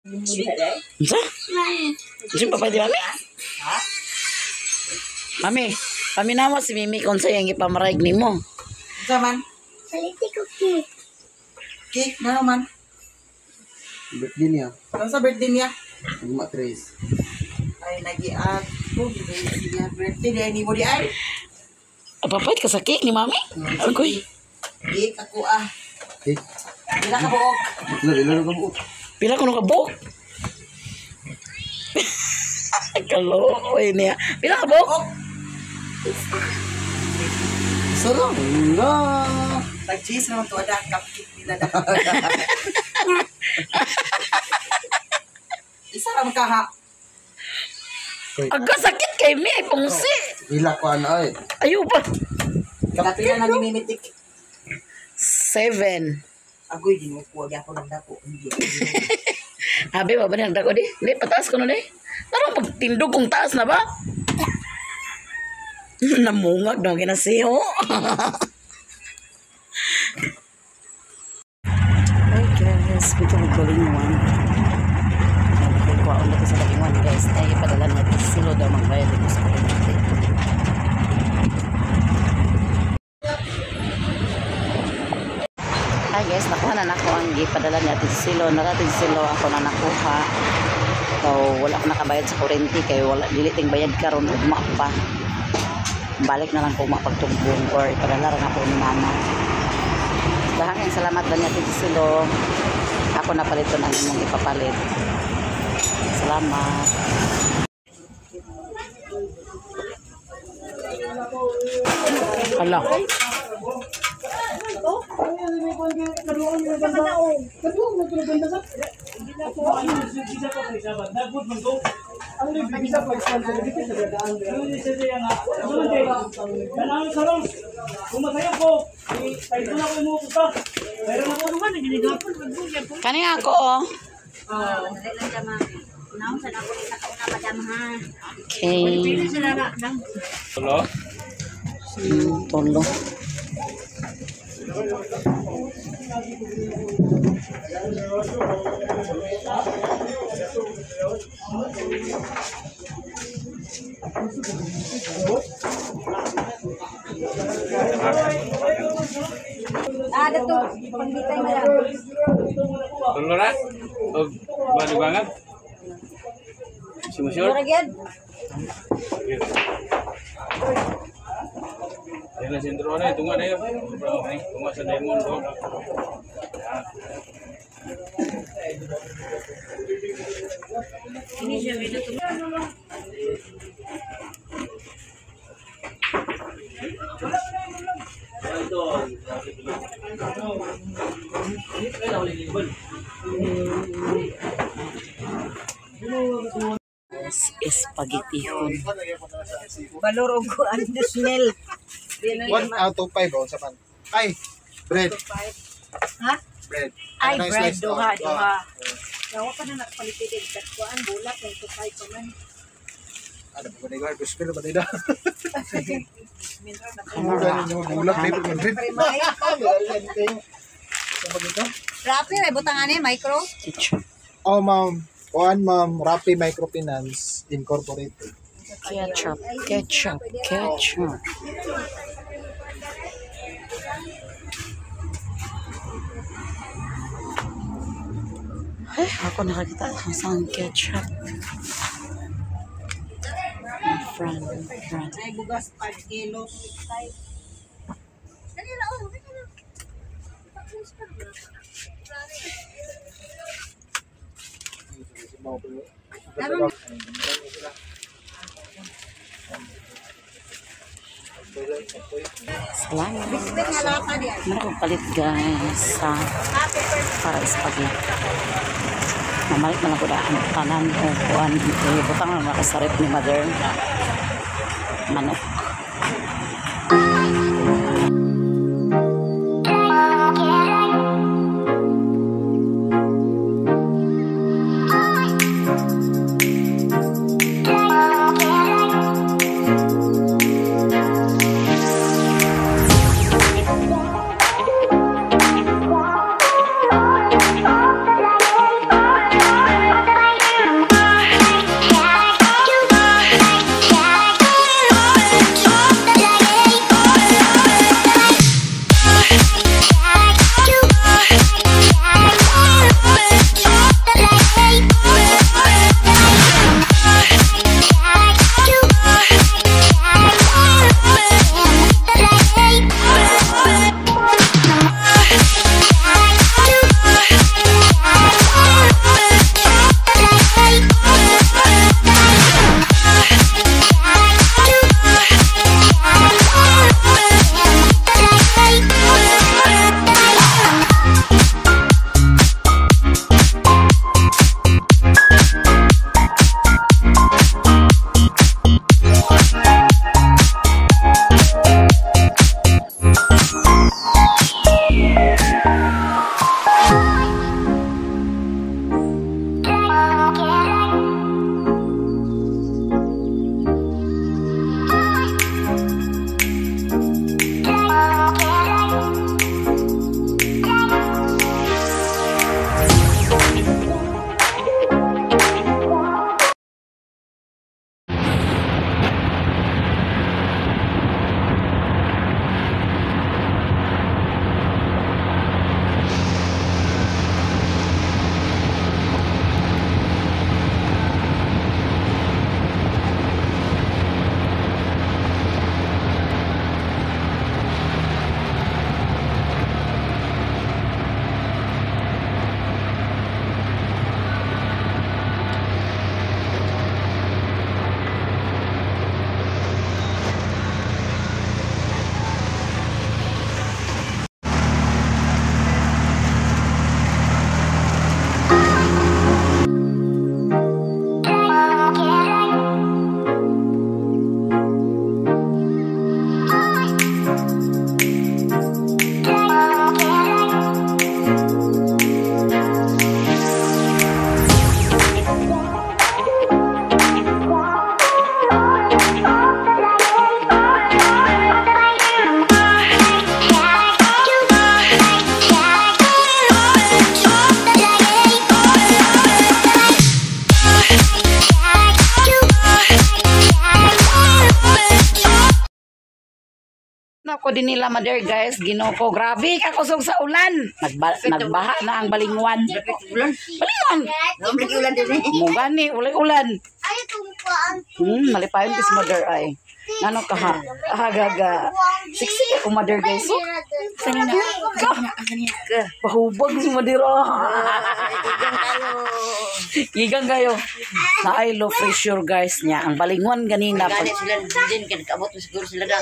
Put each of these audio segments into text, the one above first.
Unsa? Unsa pa di, Mami? Mami, paminawa si Mimi kung sa iyang ipamaraig nimo. Unsa man? Paliti ko cake. Cake na naman. Birthday niya. Ano sa birthday niya? Ugma tres. Ay, nagiat ko. Niya birthday niya ni mo di ay. Apapait ka sa cake ni Mami? Agoy. Cake ako ah. Cake. Pila ka buok? Ilo, ilo ka buok. Pila ko ka buok? Kaloy niya. Pila ka buok? Sarap. Na. Nag-cheese naman to ada cupcake nila da. Isa ra man kaha. Aga sakit kay mi ay pungsi. Hila ko ano ay. Ayo pa. Kapila na ni Mimitik. 7. Agoy ginuko gyapon ang dako. Hindi. Abi ba ba ni dako di? Di pataas ko no di. Tarong pagtindog kung taas na ba? Namungag no ginasiho. Hi guys, dito magbalinguan. Kuha ulit sa balinguan, guys. Ay ipadala natin silo daw magbayad dito sa kuryente. Hi guys, nakuha na nako ang gipadala ni Ate Silo. Narating Silo ako na nakuha. So, wala ko nakabayad sa kuryente kay wala dili ting bayad karon, ugma pa. Balik na lang ko mapagtugbong or ipadala ra nako ni Mama. Dahang salamat ba ni Ate Silo. Ako na paliton ang imong ipapalit. Salamat. Hala. Kani ako oh. Okay. Tulo? Tulo. Ah, dato. Pangitay madam. Tulo na? O bali bangat? Simusyor? Mura gyud. Ayun na sentro na, tunga na yun. Tunga sa Diamond Road. Spaghettihon. Balor og kuan the smell. 1 out of 5 oh, sa pan. Ay, bread. Ha? Bread. Ay, Ano, bread slice, duha, oh, duha. Yawa pa na nakapalitin og kuan bulak kay tukay pa man. Ano ba ba na ba nila? Mura ninyo bulak, may bread. Rapi ra butang ani micro. Ketchup. Oh, ma'am. Kuan, ma'am, Rappi Microfinance Incorporated. Ketchup. Ketchup. Ketchup. Ay, ako nakakita ang saan ketchup. Front, front. Ay bugas 5 kilos. Dali ra oh, dali ra. Salamat. Biscuit nga lata diyan. Meron akong palit guys sa para spaghetti. Mamalit na lang ko daan tanan o kuan. Eh, butang lang ako sa rep ni Mother. Manok. ko din nila mother guys. Ginoo ko, grabe ka kusog sa ulan. Nagbaha na ang Balingwan. Balingwan. Ulan din eh. Mo gani, ulay ulan. Malipayon kis mother ay. Ngano ka ha? Agaga. Sexy ka mother guys. Oh. Sanina. Ka. Pahubag si mother. Oh. Igang kayo. Naay low pressure guys niya. Ang Balingwan ganina pag Gani sila din kay kabot siguro sila da.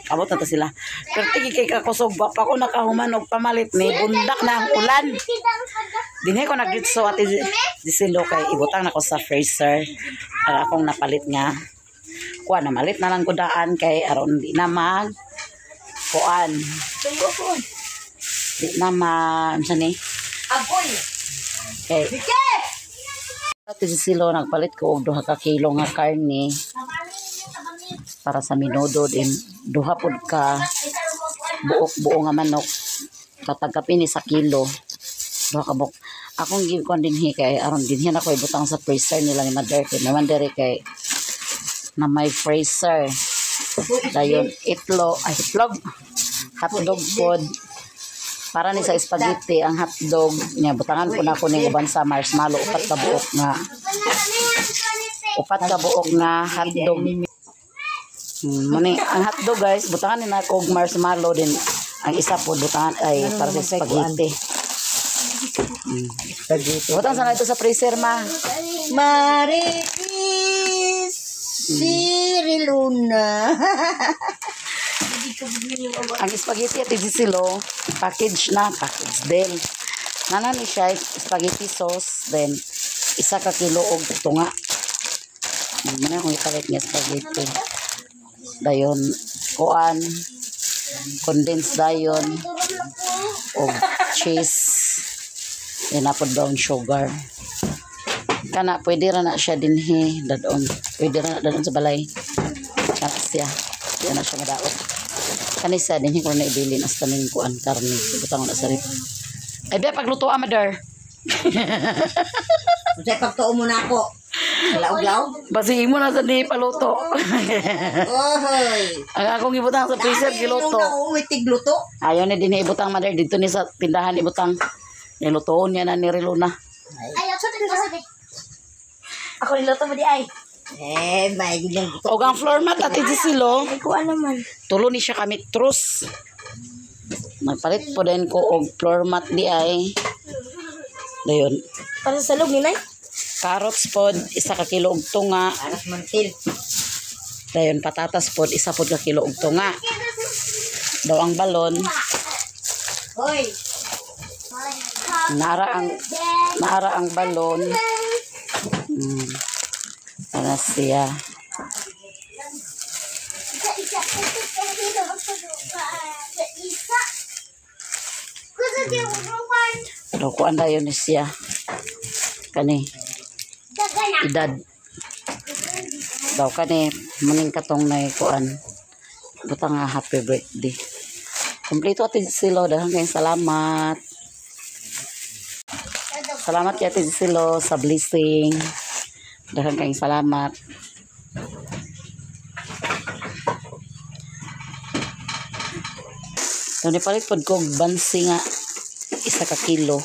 Abot na to sila. Pero tigi kay kakusog ba pa ko nakahuman og pamalit ni bundak na ang ulan. Dinhi ko nagditso ate disilo kay ibutang nako sa freezer. Para akong napalit nga. Kuan na malit na lang ko daan kay aron di na mag kuan. Di na ma unsa ni? Agoy. Kay Ate Silo, nagpalit ko og duha ka kilo nga karne para sa minudo din. Duha pud ka buok buo nga manok. Katagkapin ni sa kilo. Duha ka buok. Akong gikuan dinhi kay aron dinhi na ko ibutang sa freezer nila ni Mother kay naman diri kay na may freezer. Dayon itlog, ay itlog. Hotdog pod. Para ni sa spaghetti ang hotdog niya butangan ko na ko ning uban sa marshmallow upat ka buok nga hotdog. Mani ang hotdog guys, butangan ni na og marshmallow din. Ang isa po butangan ay para sa spaghetti. Butang sana ito sa freezer ma. Maritis si Luna. Ang spaghetti at silo, package na, package din. Nana ni siya spaghetti sauce, then isa ka kilo og tunga. Muna akong ipalit nga spaghetti. Dayon, kuan, condensed dayon, og cheese, then napod brown sugar. Kana, pwede ra na siya dinhi, dadon. Pwede ra na dadon sa balay. Kana siya. Di na siya madaot. Kani sa dinhi ko na ibilin as kaning kuan karne. Butang ko na sa rep. Ay be pagluto ah, mother. Unsay pagtuo mo na ako? Laog-laog? Basi imo na sa di paluto. Ohoy. Ang akong ibutang sa freezer giluto. Luna uwi tigluto. Ayaw ni dinhi ibutang mother dito ni sa tindahan ibutang. Nilutoon niya na ni Riluna. Ako niluto mo di ay. Eh, may gilang gusto. Og ang floor mat ate Gisilo, Ay kuan naman. tulo ni siya kami trus. Nagpalit po din ko og floor mat di ay. Dayon, Para sa salog ni Nay. carrots pod isa ka kilo og tunga. Aras mantil. Dayon patatas pod isa pod ka kilo og tunga. Daw ang balon, Hoy. naara ang balon. Para siya. Daw kuan dayon ni siya. Kani edad. Daw kani muning katong nay kuan. Butang nga happy birthday. Kompleto ate Silo, dahil kayong salamat. Salamat kay Ate Silo sa blessing. Dahil kayong salamat. So, nipalit pod ko og bansi nga isa ka kilo.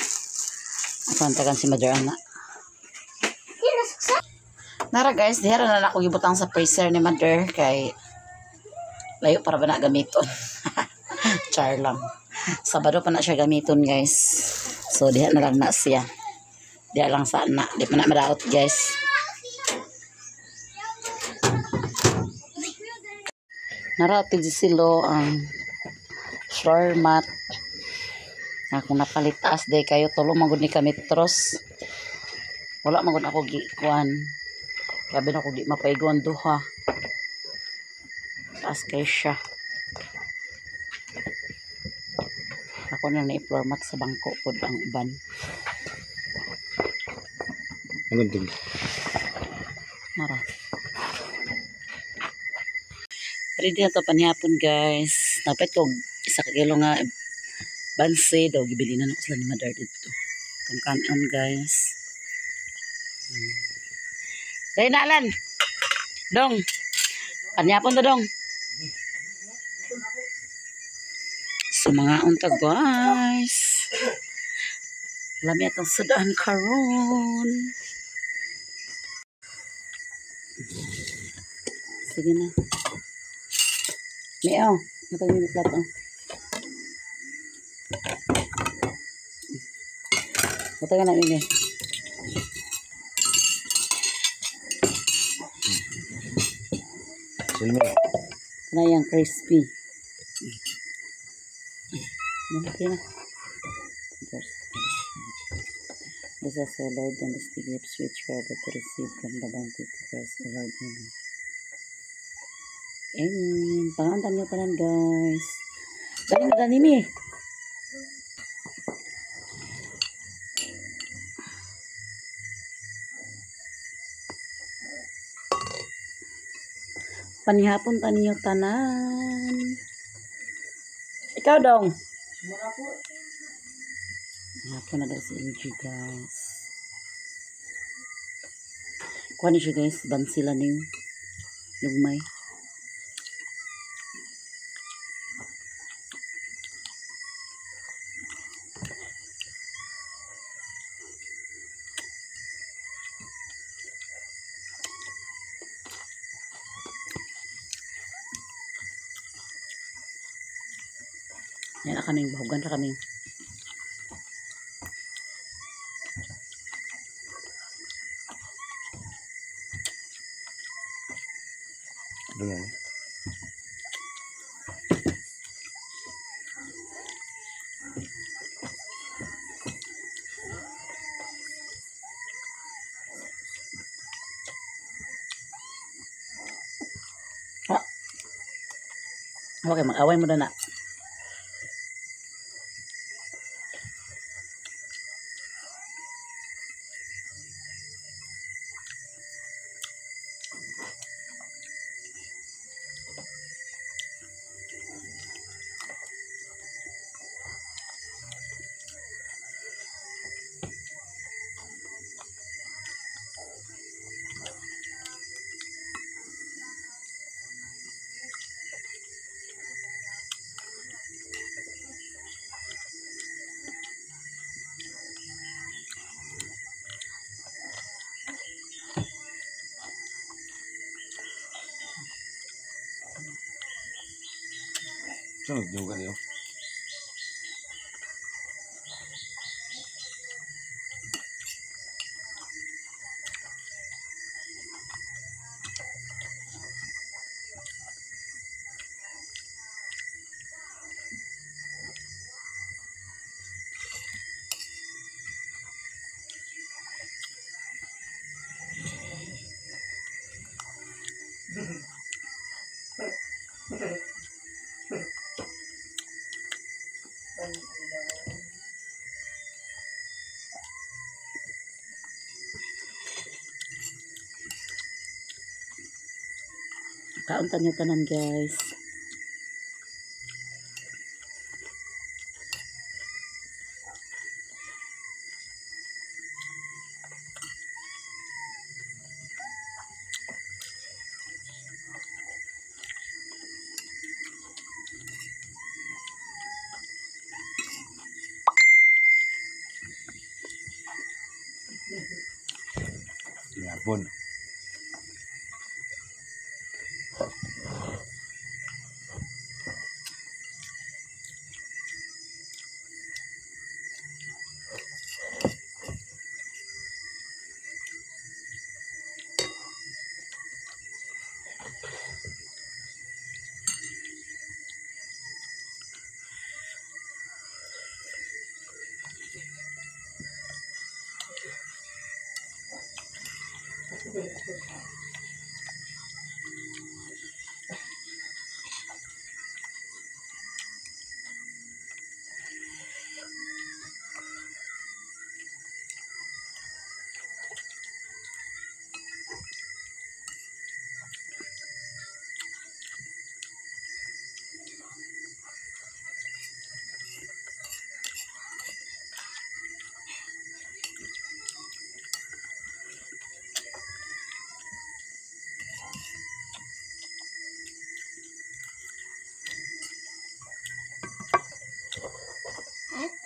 Ako tagan si Mother Ana. Nara guys, dihara na lang ako gibutang sa freezer ni Mother kay layo para ba na gamiton. Char lang. Sabado pa na siya gamiton guys. So diha na lang na siya. Diha lang sa na. Di pa na madaot guys. Nara silo ang floor mat. Ako napalit taas day kayo tulo man gud ni kami tros. Wala man gud ako gikuan. Grabe na ko di mapaigon duha. Taas kay siya. Ako na na floor mat sa bangko pod ang uban. Ano din? Mara. Ready na to panihapon guys. Napit ko isa ka kilo nga bansi daw gibilinan ako sila ni Mother dito. Itong kanon guys. Dahil na Alan. Dong. Panihapon to dong. So mga unta, guys. Lami atong sudan karon. Sige na. Miaw, matag ni plato. Matag na ini. Silmi. Kana yang crispy. Okay na. Verse. This is the Lord and the gifts which we are about to receive from the bounty of Christ our Lord. Amen. Amen. Pangantan niyo tanan, guys. Dali na dani mi. Panihapon ta ninyo tanan. Ikaw dong. Hapon na daw si MG, guys. Kuha ni siya, guys. Bansila niyo. Lugmay. Yan na kaming bahugan ra kaming. Doon. Okay, mag-away mo na na. Saan nagduga niyo? Kauntan niyo tanan, guys. Yapon.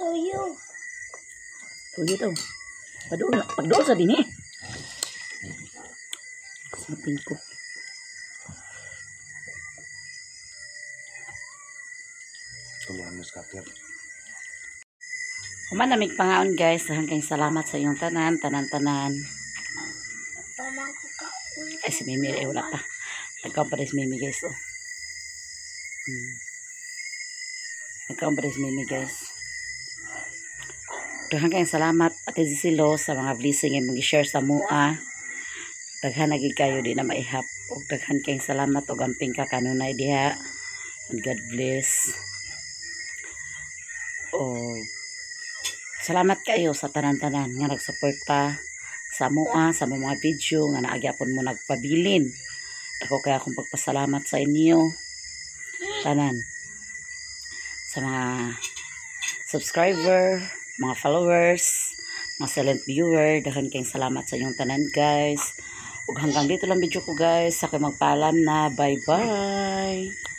Tuyo. Tuyo daw. Paduol na. Pagduol sa dinhi. Sapin ko. Tulungan mo scatter. Human na mig pangaon, guys. Hanggang salamat sa iyong tanan, tanan-tanan. Pamangko ka. Ay, si Mimi, eh, wala pa. Nagkaon pa rin si Mimi, guys. Oh. Nagkaon pa rin si Mimi, guys. Daghan kayong salamat, Ate Cecilo, sa mga blessing nga imong share sa mua. Daghan na gid kayo, di na maihap. Ug daghan kayong salamat ug amping ka kanunay diha. And God bless. O salamat kayo sa tanan-tanan nga nagsuporta sa mua, sa mga video nga naagyapon mo nagpabilin. Ako kaya akong pagpasalamat sa inyo tanan, sa mga subscriber, mga followers, mga silent viewer. Daghan kayong salamat sa inyong tanan, guys. Ug hanggang dito lang video ko, guys. Ako magpaalam na. Bye bye.